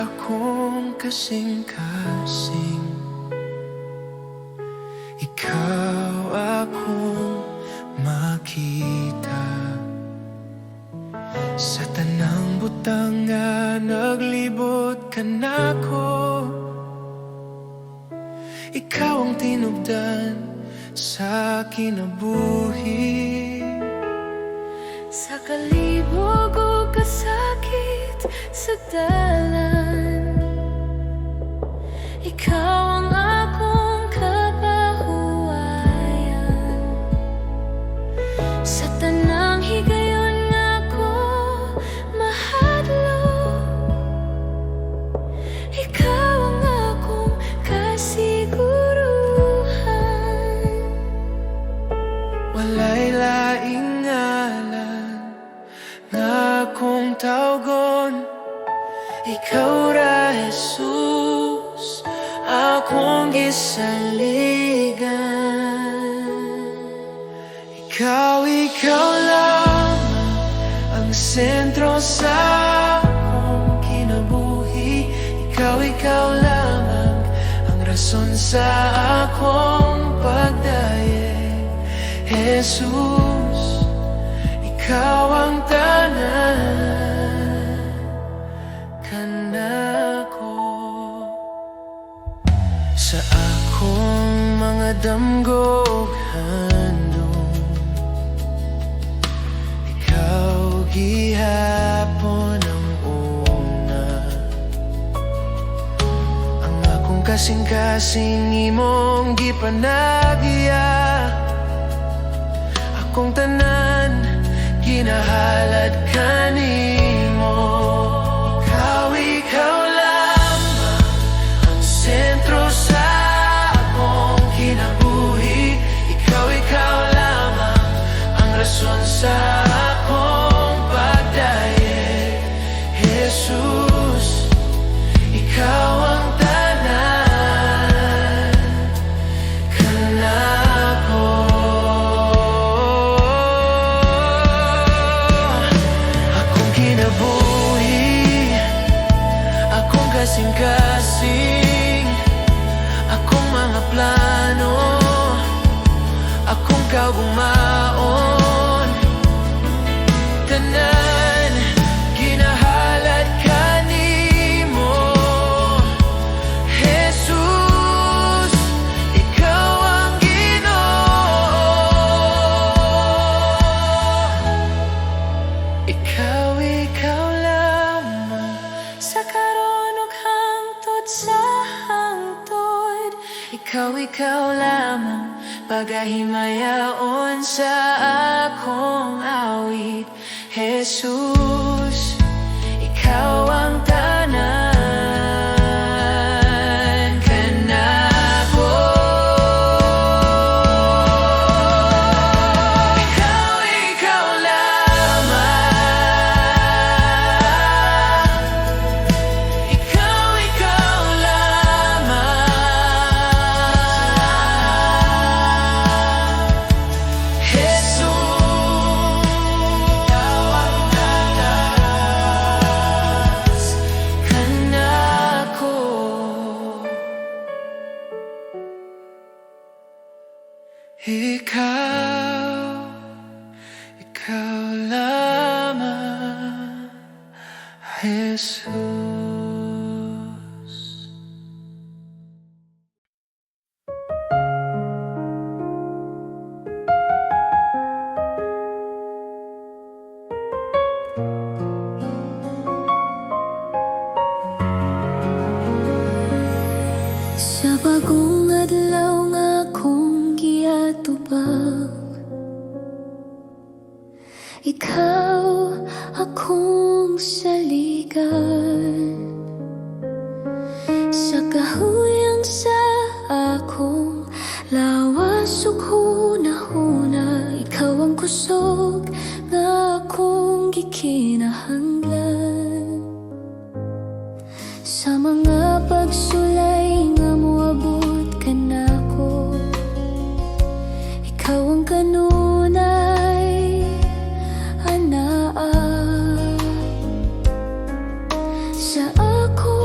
akong kasing-kasing, ikaw akong makita. Sa tanang butang nga naglibot kanako, ikaw ang tinubdan sa kinabuhi. Sa kalibog o kasakit sa dalan, ikaw ang akong kapahuwayan. Sa tanang higayon nga ako mahadlok, ikaw ang akong kasiguruhan. Walay laing ngalan nga akong tawgon. Ikaw ra, Jesus, akong gisaligan. Ikaw, ikaw lamang ang sentro sa akong kinabuhi. Ikaw, ikaw lamang ang rason sa akong pagdaye. Jesus, ikaw ang tanan kanako. Sa akong mga damgo ug handom, ikaw gihapon ang una. Ang akong kasing-kasing imong gipanagya. Akong tanan ginahalad kanimo. Ikaw, ikaw lamang ang sentro sa akong kinabuhi. Ikaw, ikaw lamang ang rason sa akong pagdaye. Jesus, ikaw ang tanan kanako. Akong kinabuhi, akong kasing-kasing, akong mga plano, akong kaugmaon, tanan ginahalad kanimo. Jesus, ikaw ang Ginoo. Ikaw, ikaw lamang. Sa karon ug hangtod sa hangtod. Ikaw, ikaw lamang. Pagahimayaon sa akong awit. Jesus, ikaw ang tanan kanako. Ikaw, ikaw lamang. Ikaw, ikaw lamang. Jesus, ikaw ang tanan kanako. Ikaw, ikaw lamang, Jesus. Sa bagong adlaw nga akong giatubang, ikaw akong saligan. Sa kahuyang sa akong lawas ug hunahuna, ikaw ang kusog nga akong gikinahanglan. Sa mga pagsulay nga moabot kanako, ikaw ang kanunay anaa. Sa akong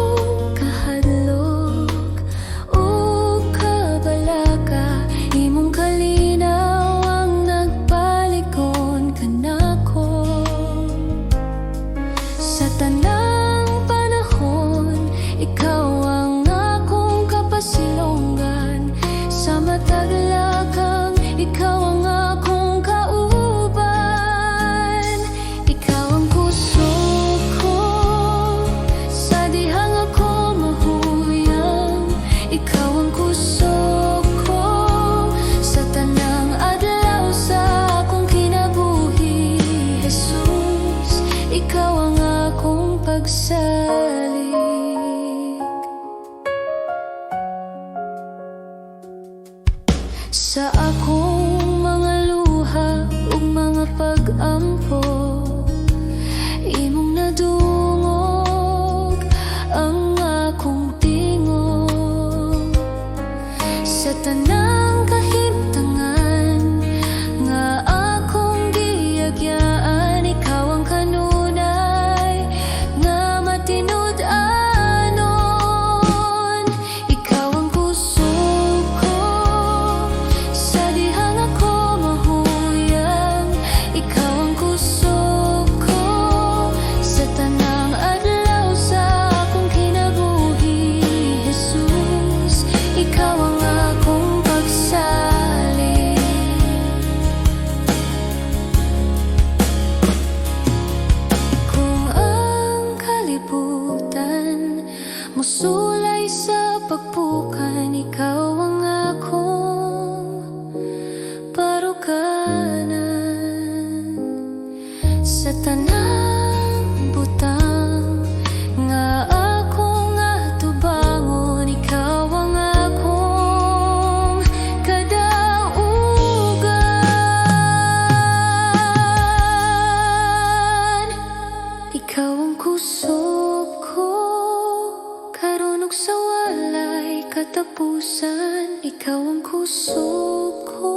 Tanang kahimtangan nga akong giagyaan, ikaw ang kanunay nga matinud-anon. Ikaw ang kusog ko sa dihang ako mahuyang. Ikaw ang kusog ko sa tanang adlaw sa akong kinabuhi. Jesus, ikaw ang akong pagsalig. Kung ang kalibutan musulay sa pagpukan, ikaw ang akong baruganan. Sa tanang butang nga akong atubangon, ikaw ang akong kadaugan. Ikaw ang kusog ko karon ug sa walay katapusan. Ikaw ang kusog ko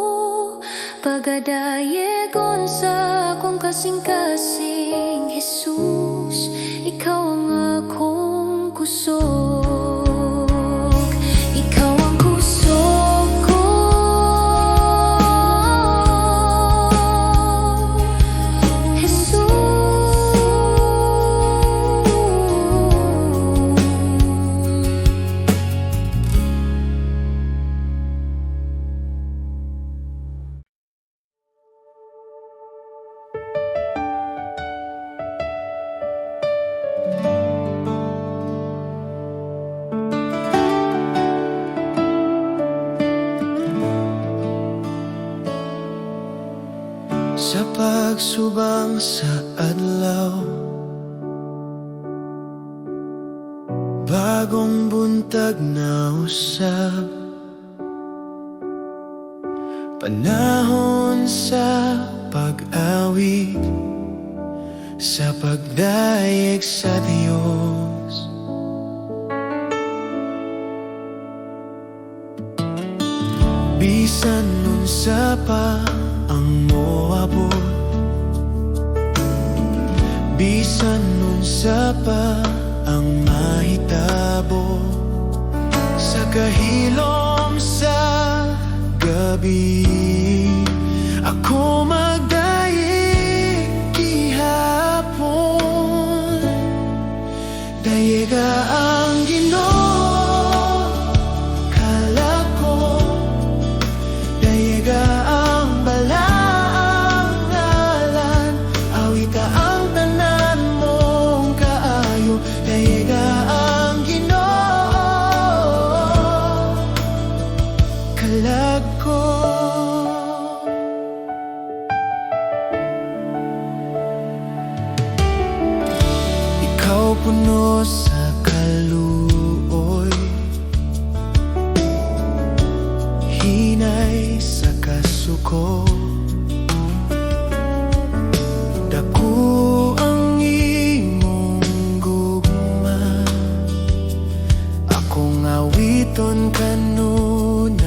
pagadayegon sa akong kasing-kasing. Jesus, ikaw ang akong kusog. Ikaw ang kusog ko, Jesus. Sa pagsubang sa adlaw, bagong buntag na usab, panahon sa pag-awit, sa pagdayeg sa Diyos. Bisan unsa pa ang moabot, bisan unsa pa ang mahitabo, sa kahilom sa gabi, ako magdayeg gihapon. Dayega ang Ginoo, kalag ko. Dayega ang balaang ngalan. Awita ang tanan mong kaayo. Dayega ang Ginoo, kalag ko. Ikaw puno sa kaluoy, hinay sa kasuko. Dako ang imong gugma, akong awiton kanunay.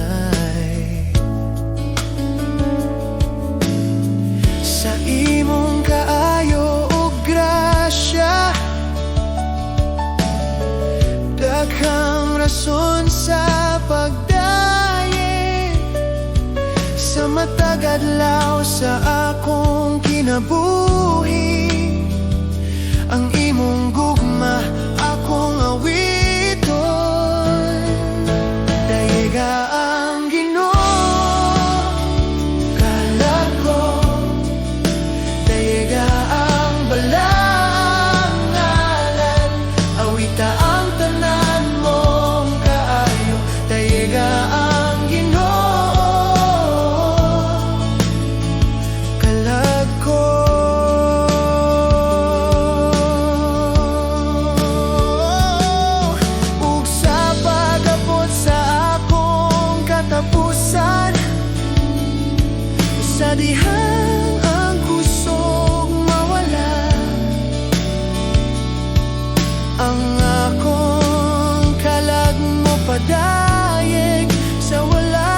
Sa imong kaayo ug grasya, daghang rason sa pagdayeg. Sa matag adlaw sa akong kinabuhi, ang imong gugma akong awiton. Dayega ang Ginoo, kalag ko. Dayega ang balaang ngalan. Awita ang tanan mong kaayo. Dayega ang Ginoo, kalag ko. Ug sa pag-abot sa akong katapusan, sa dihang ang kusog mawala, ang akong kalag mopadayeg sa wala.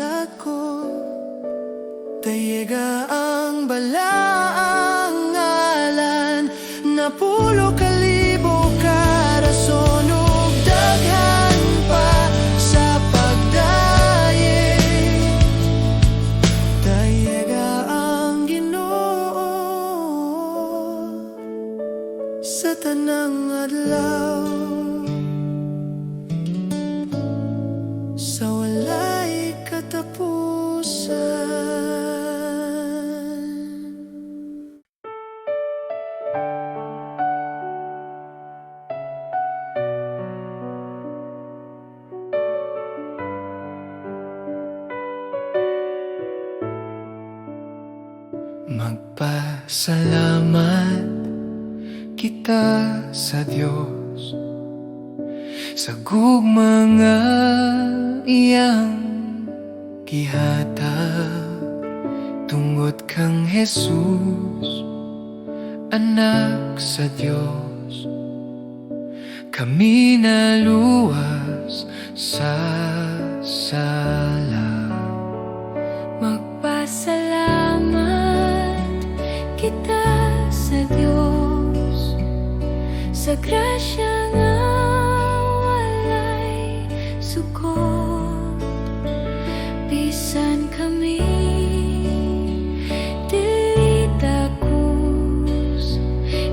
sala ko. Dayega ang balaang ngalan, napulo kalibo ka rason ug daghan pa sa pagdayeg. Dayega ang Ginoo sa tanang adlaw, sa walay katapusan. Magpasalamat kita sa Dios sa gugma nga iyang gihatag tungod kang Jesus, anak sa Dios, kami naluwas sa sala. Magpasalamat kita sa Diyos sa grasya nga walay sukod. Bisan kami dili takos,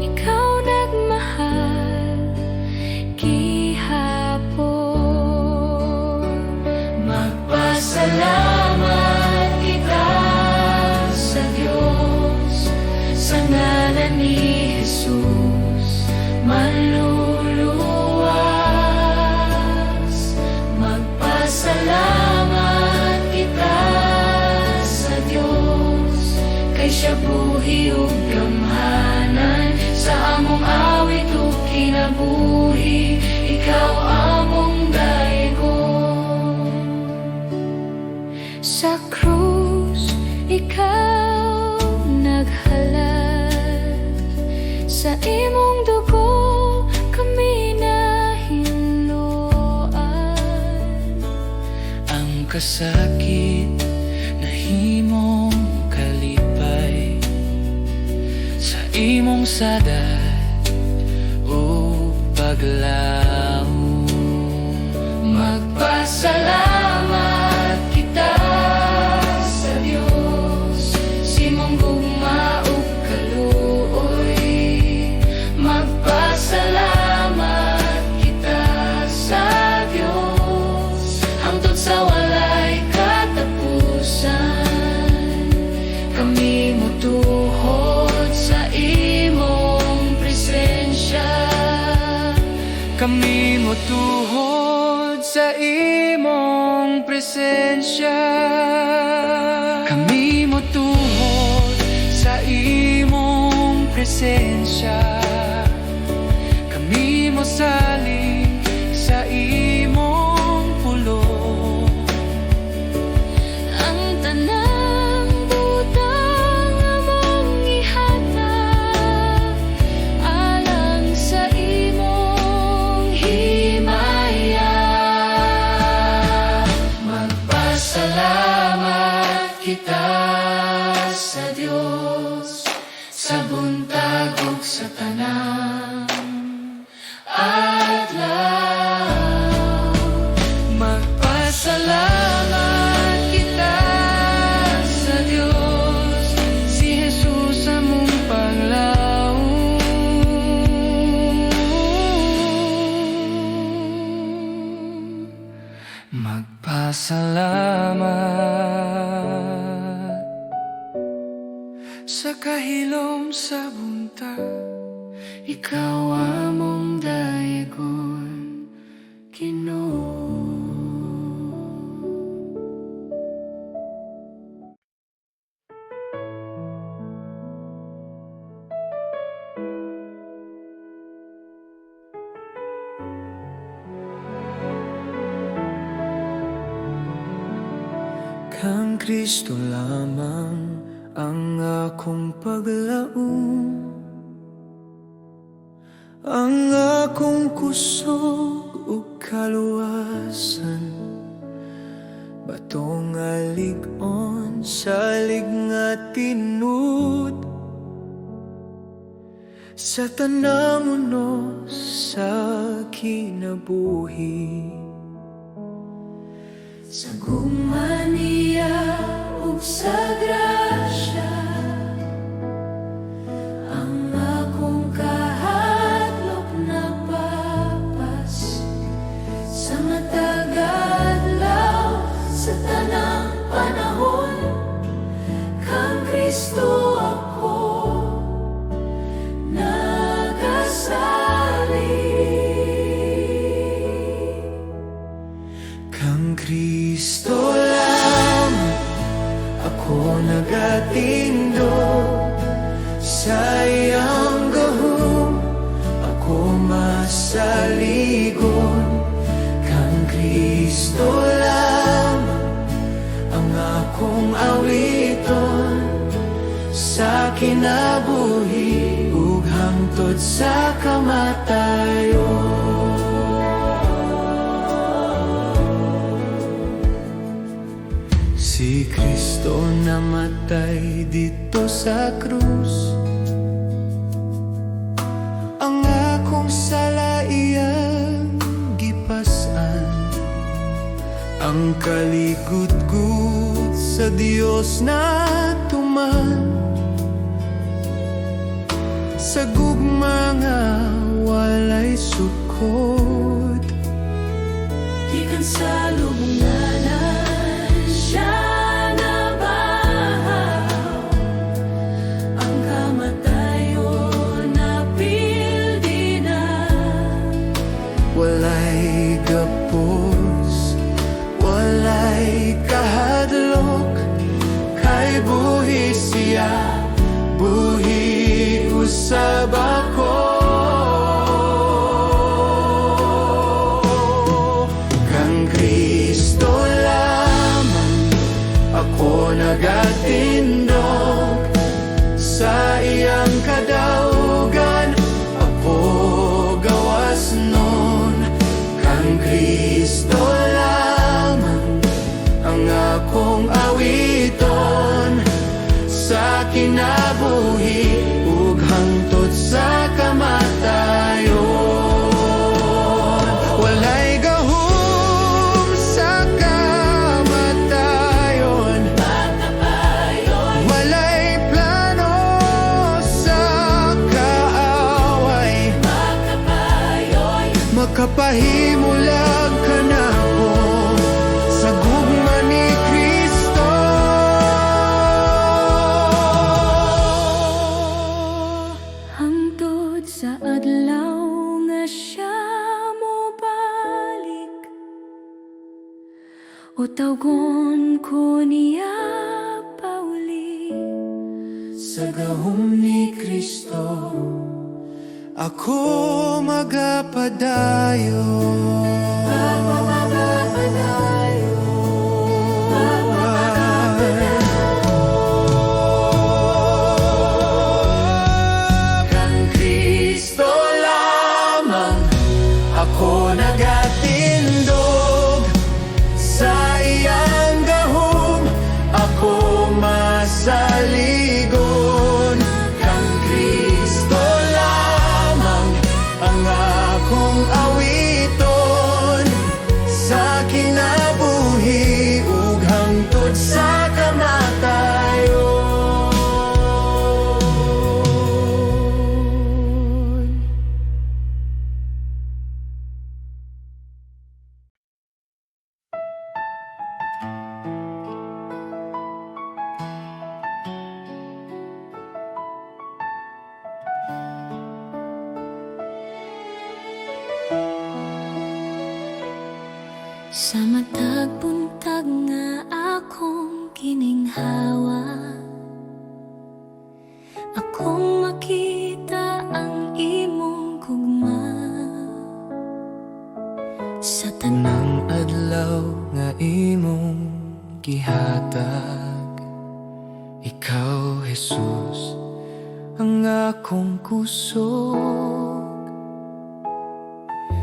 ikaw nagmahal gihapon. Magpasalamat kita sa Diyos sa ngalan ni Jesus manluluwas. Magpasalamat kita sa Diyos kay siya buhi ug gamhanan sa among awit ug kinabuhi, ikaw among daygon. Sa krus ikaw naghalad, sa imong dugo kami nahinloan. Ang kasakit nahimong kalipay sa imong sadad ug paglaom. Magpasalamat kita sa Diyos sa imong gugma ug kaluoy. Magpasalamat kita sa Diyos hangtod sa walay katapusan. Kami mutuhod sa imong presensya. Kami motuhod sa imong presensya. Kami motuhod sa imong presensya. Kami mosalig sa imong pulong. Ang tanang butang among ihatag alang sa imong himaya. Magpasalamat kita sa Dios sa buntag ug sa tanang adlaw. Magpasalamat kita sa Dios, si Jesus among paglaom. Magpasalamat sa kahilom sa buntag, ikaw among daygon, Ginoo. Kang Kristo lamang ang akong paglaom, ang akong kusog ug kaluwasan. Batong alig-on, salig nga tinud sa tanang unos sa kinabuhi. Sa gugma niya ug sa grasya, ang akong kahadlok napapas. Sa matag adlaw, sa tanang panahon, kang Kristo ako nagasalig. Kang Kristo lamang ako nagatindog, sa iyang gahom ako masaligon. Kang Kristo lamang ang akong awiton sa kinabuhi ug hangtod sa kamatayon. Si Kristo namatay didto sa krus, ang akong sala iyang gipas-an. Ang kaligutgut sa Dios natuman sa gugma nga walay sukod. Gikan sa lubnganan siya nabahaw, ang kamatayon napildi na. Walay gapos, walay kahadlok, kay buhi siya, buhi usab ako. Kang Kristo lamang ako nagatindog, sa iyang kadaugan ako gawas nun. Kang Kristo lamang ang akong awiton sa kinabuhi ug hangtod sa kamatayon. Walay gahom sa kamatayon, walay plano sa kaaway makapahimulag kanako sa gugma ni Kristo. Hangtod sa adlaw nga siya mobalik, o tawgon ko niya pauli. Sa gahom ni Kristo ako magapadayon. Kang Kristo lamang ako nagatindog, sa iyang gahom ako masaligon. Kang Kristo lamang ang akong awiton sa kinabuhi ug hangtod sa kamatayon. Sa matag buntag nga akong gininhawa, akong makita ang imong gugma sa Tanang adlaw nga imong gihatag, ikaw, Jesus, ang akong kusog.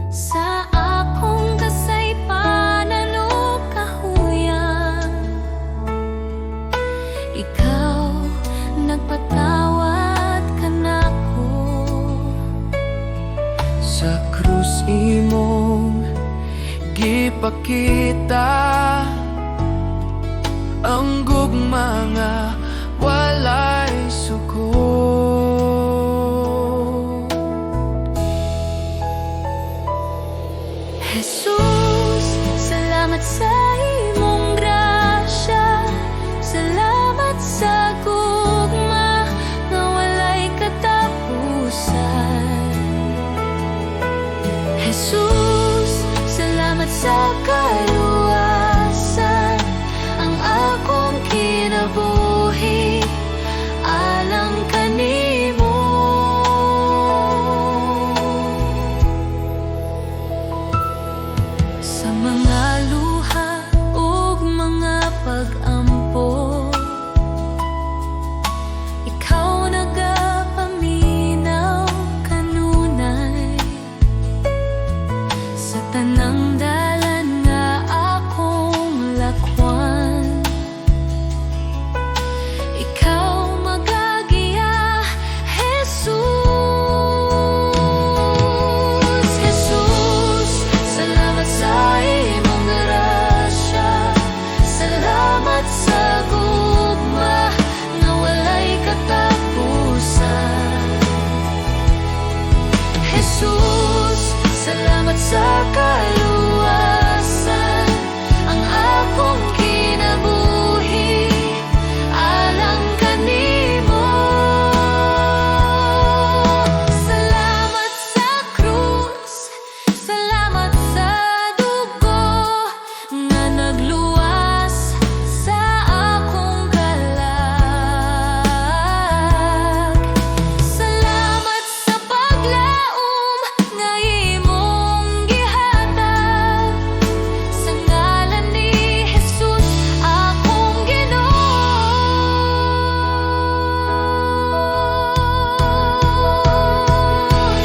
Sa akong kasaypanan o kahuyan. Ikaw nagpatawad kanako. Sa krus imong gipakita ang gugma nga walay sukod. Jesus, salamat sa imong grasya. Salamat sa gugma nga walay katapusan. Jesus, salamat sa kaluwasan. Ang akong kinabuhi alang kanimo. Sa mga luha ug mga pag-ampo, ikaw nagapaminaw kanunay. Sa tanang dalan nga akong lakwan, ikaw magagiya, Jesus. Jesus, salamat sa imong grasya. Salamat sa gugma nga walay katapusan. Jesus, salamat sa kaluwasan. Ang akong kinabuhi alang kanimo. Salamat sa krus, salamat sa dugo nga nagluwas sa akong kalag. Salamat sa paglaom nga imong gihatag. Sa ngalan ni Jesus akong Ginoo.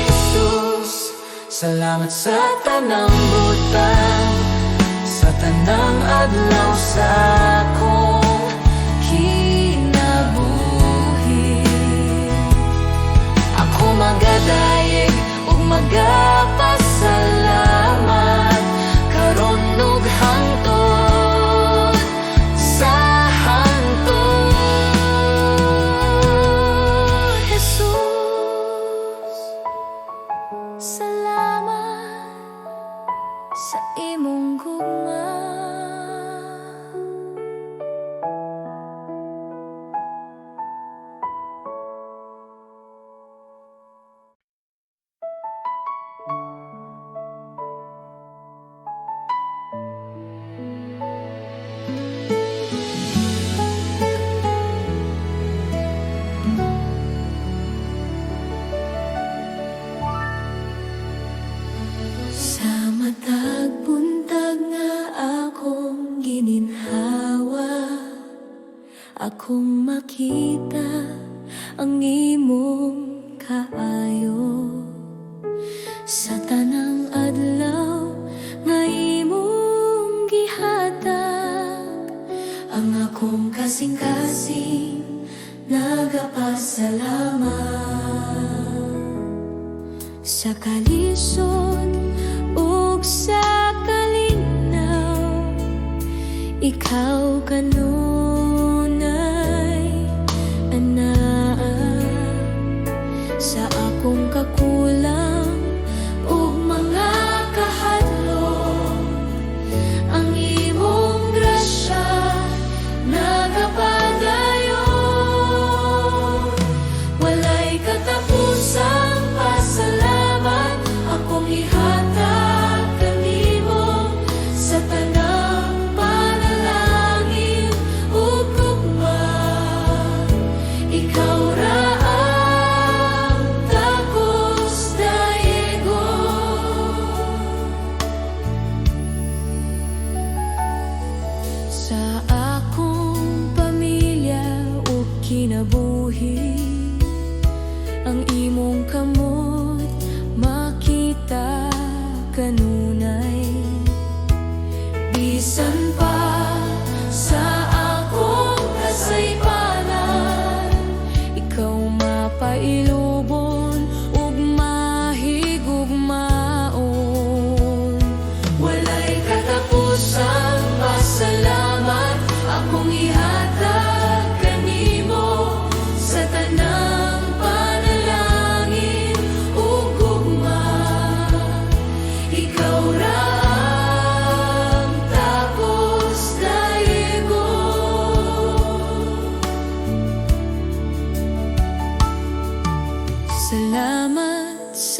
Jesus, salamat sa tanang butang, sa tanang adlaw sa akong kinabuhi. Ako magadayeg ug magapasalamat karon ug hangtod sa hangtod. Jesus, salamat sa imong gugma. Sa matag buntag nga akong gininhawa, akong makita ang imong kaayo. Sa tanang adlaw nga imong gihatag, ang akong kasing-kasing nagapasalamat. Sa kalisod ug sa kalinaw, ikaw kanunay anaa. Sa akong kakulang ug mga kahadlok, ang imong grasya nagapadayon. Walay katapusang pasalamat akong ihatag kanimo sa tanang panalangin ug gugma. Ikaw ra ang dakos dayegon. Sa akong pamilya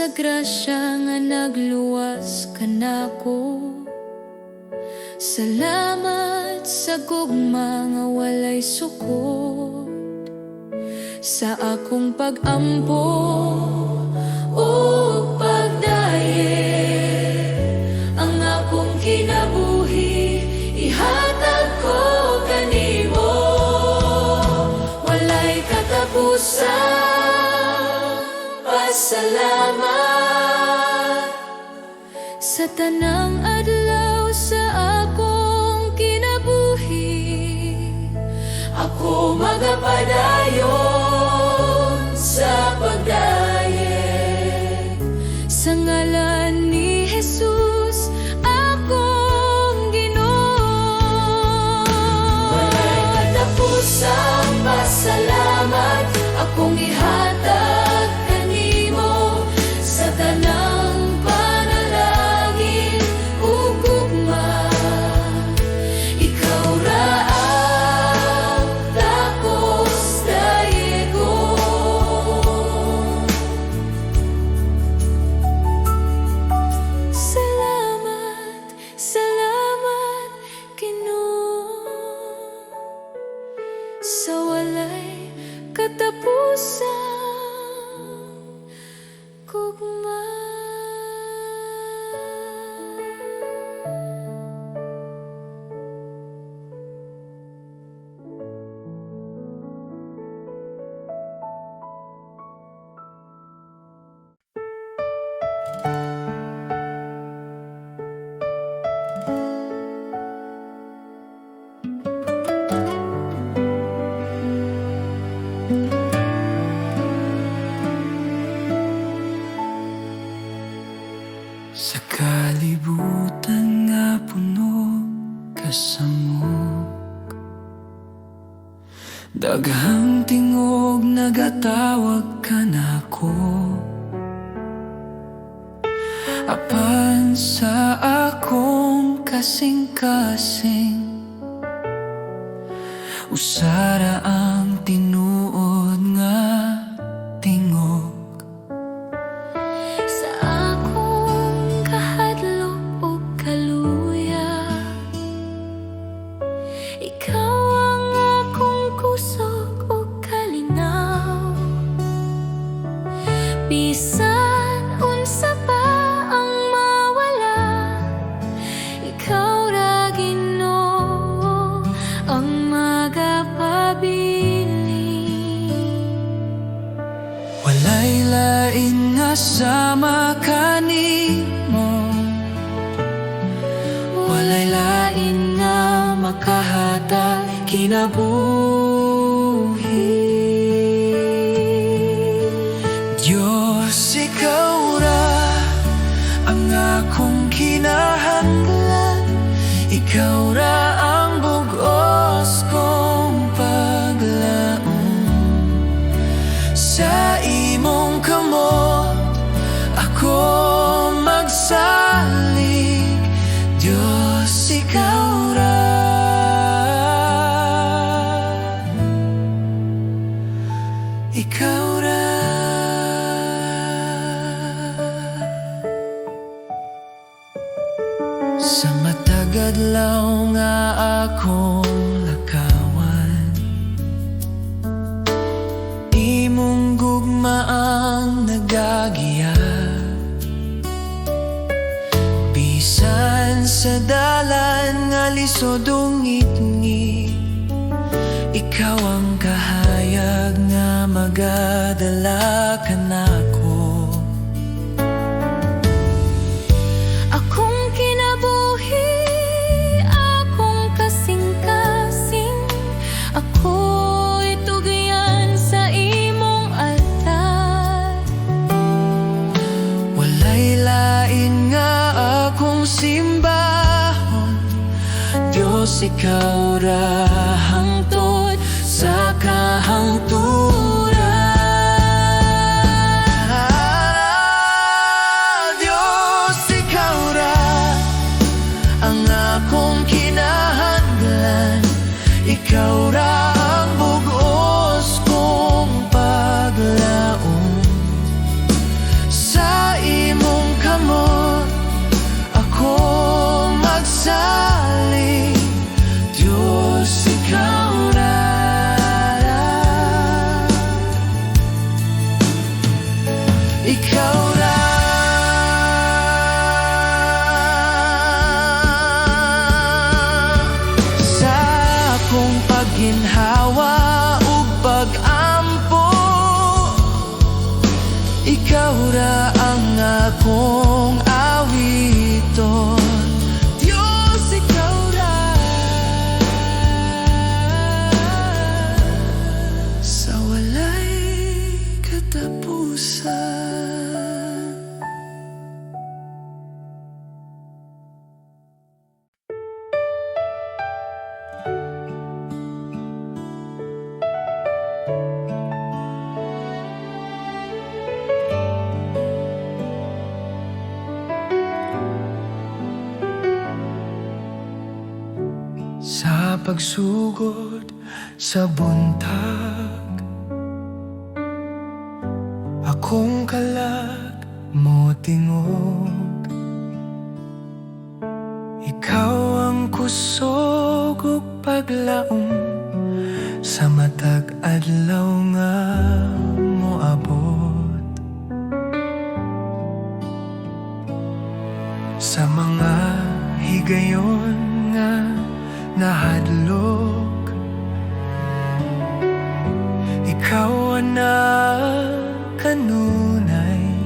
sa grasya nga nagluwas kanako. Salamat sa gugma nga walay sukod sa akong pag-ampo ug pagdayeg. Ang akong kinabuhi ihatag ko kanimo. Walay katapusan pasalamat sa tanang adlaw sa akong kinabuhi. Ako magapadayon sa pagdayeg sa ngalan ni Jesus, akong Ginoo. Walay katapusang pasalamat akong ihatag kanimo sa tanang panalangin ug gugma. Ikaw ra ang dakos dayegon. Salamat, salamat, Ginoo, sa walay katapusang gugma. Sa kalibutan nga puno kasamok, daghang tingog nagatawag kanako. Apan sa akong kasing-kasing, usa ra ang tinuod nga tingog. Sa akong kahadlok ug kaluya, ikaw ang akong kusog ug kalinaw. Bisan unsa pa ang mawala, ikaw ra, Ginoo, ang magapabilin. Walay lain nga sama kanimo, walay lain nga makahatag kinabuhi. Diyos, ikaw ra ang akong kinahanglan. Ikaw ra ang bugos kong paglaom. Sa imong kamot ako magsalig. Diyos, ikaw ra. Ikaw ra. Sa matag adlaw nga akong lakawan, imong gugma ang nagagiya. Bisan sa dalan nga lisod ug ngitngit, ikaw ang kahayag nga magadala kanako. Akong kinabuhi, akong kasing-kasing, ako'y tugyan sa imong altar. Walay lain nga akong simbahon. Diyos, ikaw ra hangtod sa kahangturan. Diyos, ikaw ra ang akong kinahanglan. Ikaw ra ang bugos kong paglaom. Sa Ginhawa ug pag-ampo. Ikaw ra ang akong awiton. Diyos, ikaw ra sa walay katapusan. Sa pagsugod sa buntag, akong kalag mo tingog. Ikaw ang kusog ug paglaom sa matag adlaw nga moabot. Sa mga higayon nga nahadlok, ikaw ang kanunay.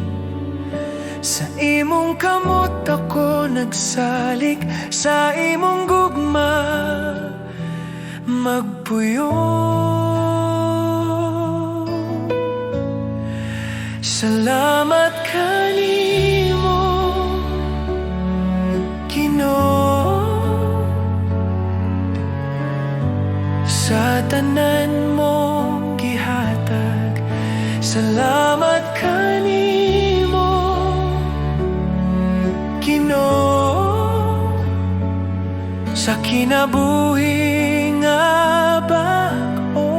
Sa imong kamot ako nagsalig, sa imong gugma magpuyo. Salamat kanimo, Ginoo, sa tanan mong gihatag. Salamat kanimo, Ginoo, sa kinabuhi nga bag-o.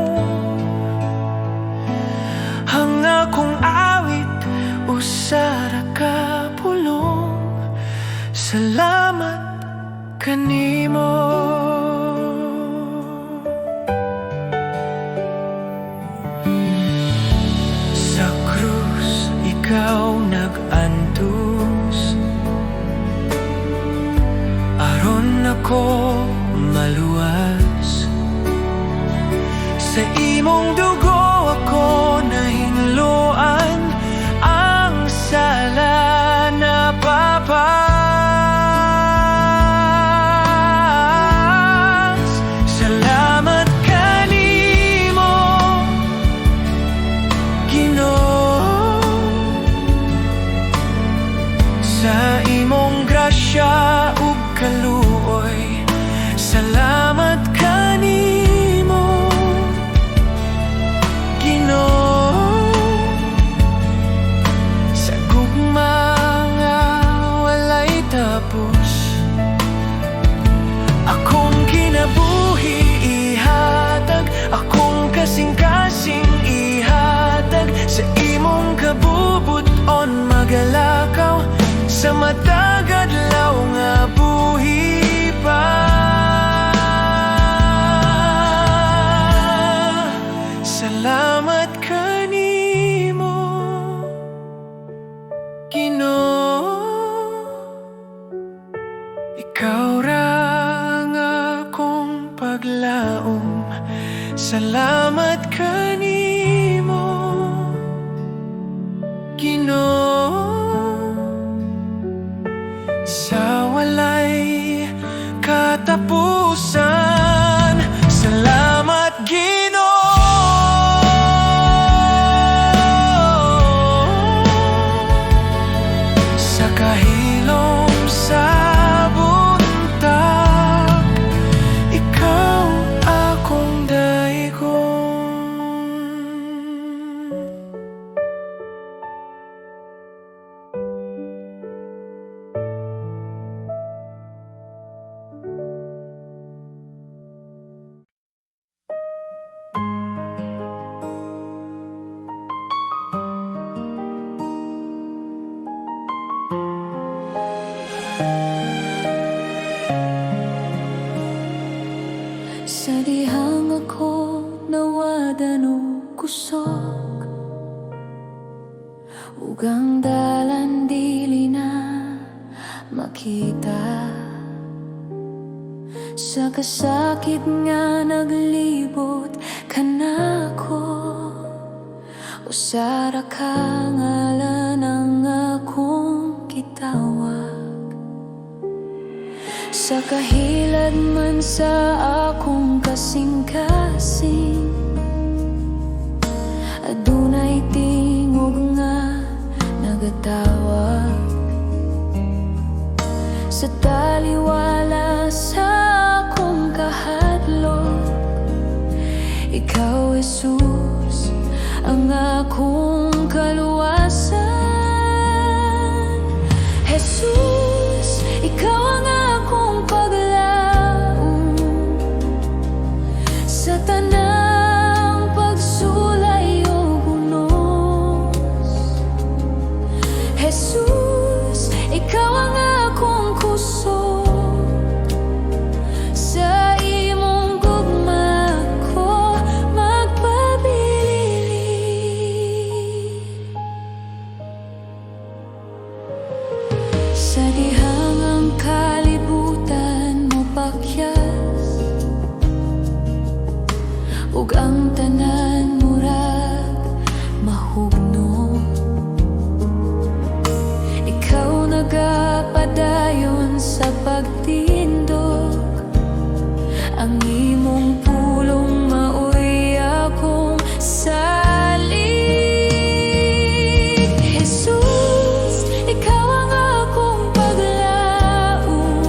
Ang akong awit usa ra ka pulong: salamat kanimo. Sa krus ikaw nag-antos aron ako maluwas. Sa imong dugo ako nahinloan, ang sala napapas. Salamat kanimo, Ginoo, sa imong grasya ug kaluoy. Salamat kanimo, Ginoo, sa gugma nga walay tapos. Akong kinabuhi ihatag, akong kasing-kasing ihatag. Sa imong kabubut-on magalakaw, sa matag adlaw nga buhi pa. Salamat kanimo, Ginoo. Ikaw ra ang akong paglaom. Salamat kanimo, Ginoo, sa walay katapusan. Salamat, Ginoo, sa kahilom sa buntag, ikaw akong daigon. Sa dihang ako nawadan og kusog ug ang dalan dili na makita. Sa kasakit nga naglibot kanako, usa ra ka ngalan ang akong gitawag. Sa kahilad man sa akong kasing-kasing, adunay tingog nga nagatawag. Sa taliwala sa akong kahadlok, ikaw, Jesus, ang akong kaluwasan. Jesus, ikaw ang akong paglaom. Sa tanang pagsulay ug unos, Jesus, ikaw ang akong kusog. Sa imong gugma ko magpabilin. Sa dihang ang kalibutan mopakyas ug ang tanan murag mahugno, ikaw nagapadayon sa pagtindog. Ang imong pulong maoy akong salig. Jesus, ikaw ang akong paglaom.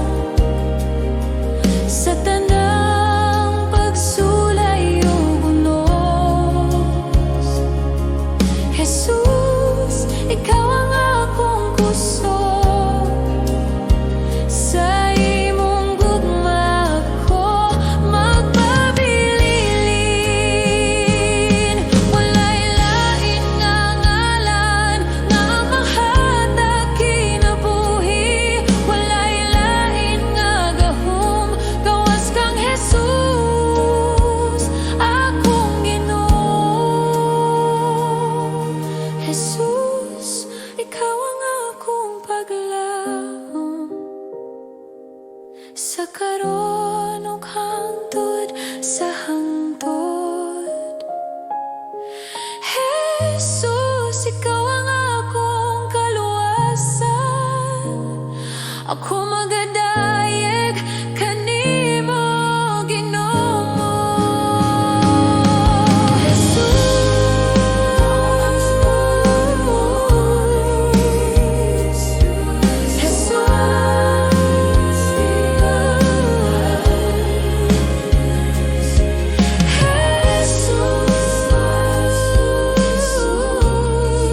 Sa tanang pagsulay ug unos, Jesus, ikaw ang akong kusog. Sa imong gugma ko magpabilin. Walay lain nga ngalan nga mahatag kinabuhi. Walay lain nga gahom gawas kang Jesus, akong Ginoo. Jesus, ikaw ang akong paglaom. Sa karon ug hangtod sa hangtod, Jesus, ikaw ang akong kaluwasan. Ako magadayeg kanimo, Ginoo. Jesus, Jesus,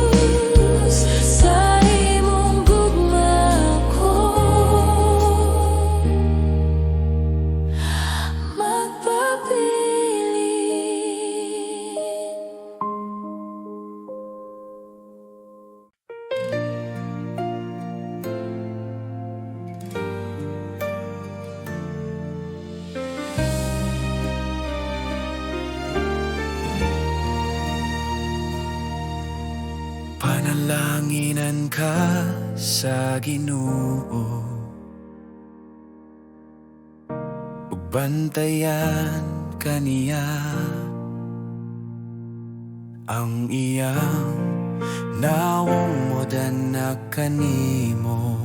Jesus, sa imong gugma ko magpabilin. Panalanginan ka sa Ginoo ug bantayan ka niya. Ang iyang nawong modanag kanimo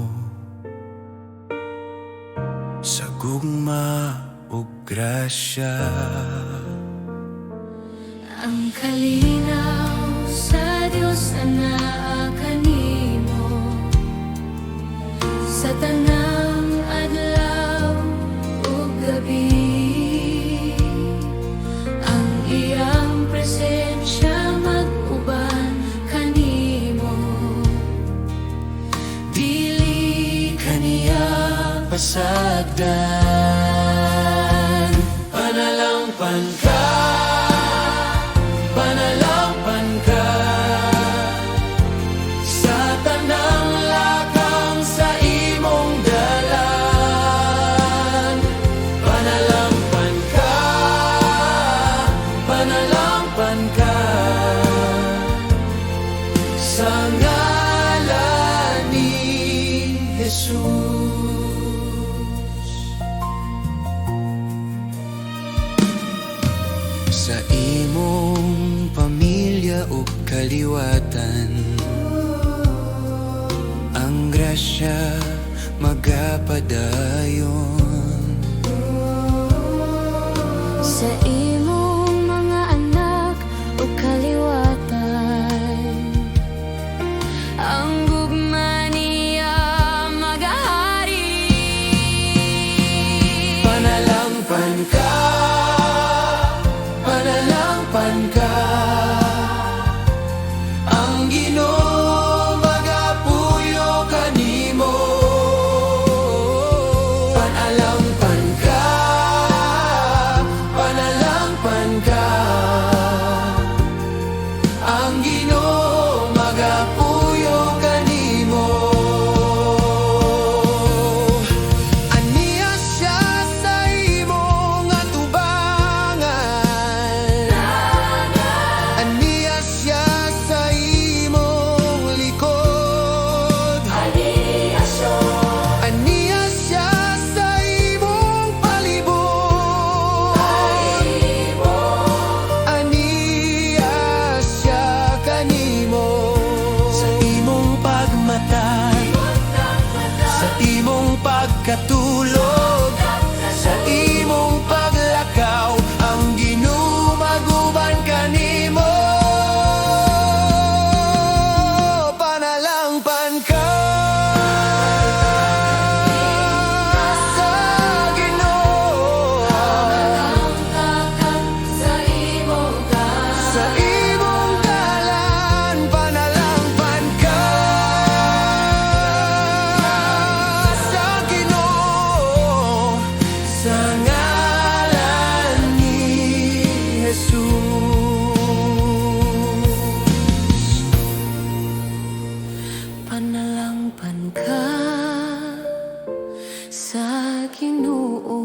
sa gugma ug grasya. Ang kalinaw sa Dios anaa kanimo sa tanang adlaw ug gabi. Ang iyang presensya mag-uban kanimo. Dili ka niya pasagdan. Panalangpan ka, panalangpan ka sa tanang lakang sa imong dalan. Panalangpan ka, panalangpan ka sa ngalan ni Jesus. Sa imong pamilya ug kaliwatan, ang grasya magapadayon. Sa imong mga anak ug kaliwatan, ang gugma niya magahari. Panalangpan ka, panalangpan ka. Ang Ginoo magapuyo kanimo. Panalangpan ka, panalangpan ka. Ang Ginoo magapuyo kanimo. Aniya siya sa imong atubangan. Aniya siya sa imong likod. Aniya siya sa imong palibot. Aniya siya kanimo. Sa imong pagmata, sa imong pagkatulog, sa imong paglakaw, ang Ginoo maguban kanimo. Panalangpan ka sa Ginoo. Sa imong dalan, panalangpan ka sa Ginoo. Sa ngalan ni Jesus. Panalangpan ka sa Ginoo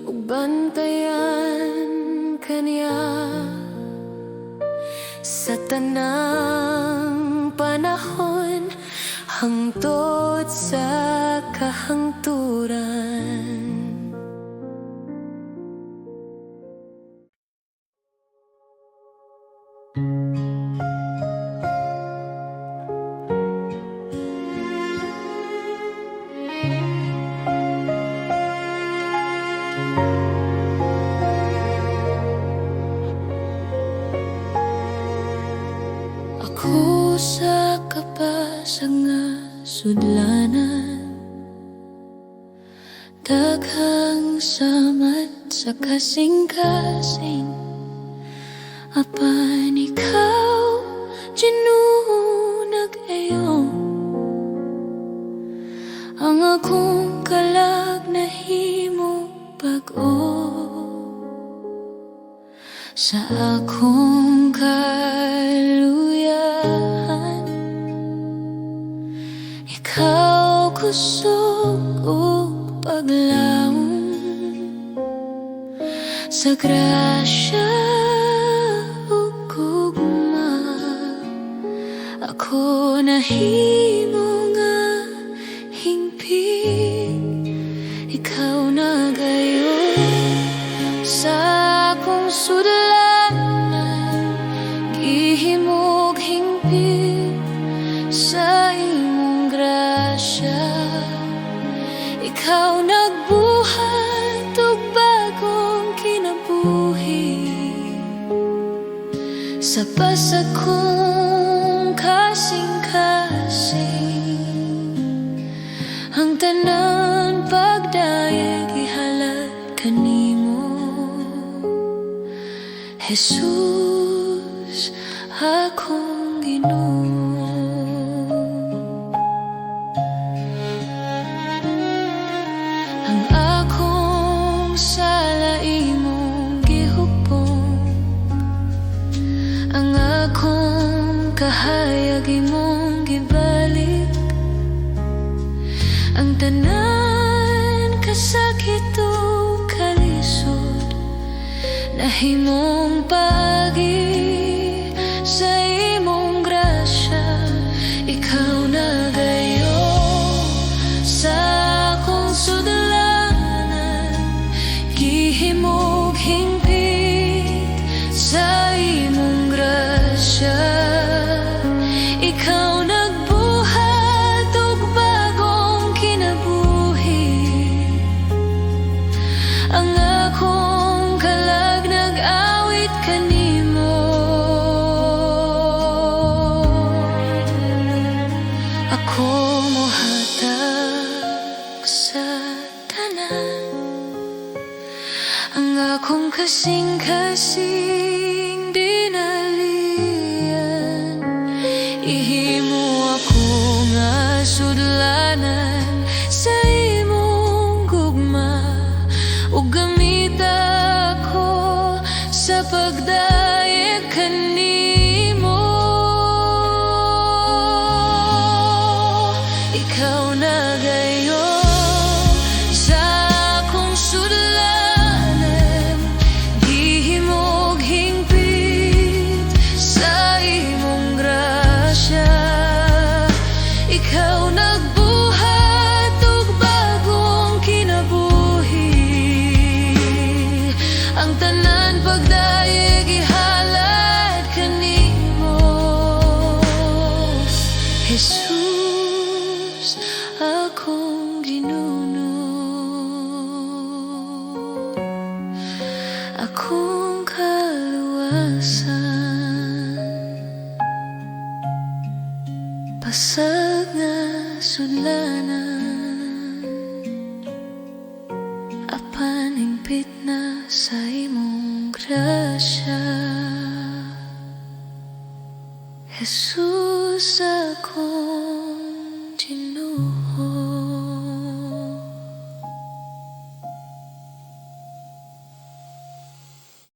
ug bantayan ka niya sa tanang panahon hangtod sa kahangturan. Ako sa kapasag nga sudlanan, daghang samad sa kasing-kasing, apan ikaw, Ginoo, nag-ayo. Ang akong kalag nahimo bag-o. Sa akong kaluyahan, ikaw kusog ug paglaom. Sa grasya ug gugma, ako nahimo nga hingpit. Ikaw nagayo sa akong sudlanan, gihimog hingpit sa imong grasya. Ikaw nagbuhat og bagong kinabuhi sa pasag kong kasing-kasing. Ang tanan pagdayeg ihalad kanimo, Jesus, akong Ginoo. Ang akong sala imong gihupong, ang akong kahayag imong gibalik. Ang tanan kasakit ug kalisod nahimong paagi sa imong grasya. Ikaw nagayo sa akong sudlanan, gihimog Ang akong kasing-kasing dinalian. Ihimo ako nga sudlanan sa imong gugma ug gamita ako sa pagdayeg kanimo. Ikaw na gayon sa akong sudlanan. Gihimog hingpit sa imong grasya. Ikaw nagbuhat og bagong kinabuhi. Ang tanan pagdayeg ihalad kanimo, Jesus, akong Ginoo, akong kaluwasan. Pasag nga sudlanan, apan hingpit na sa imong grasya, Jesus, akong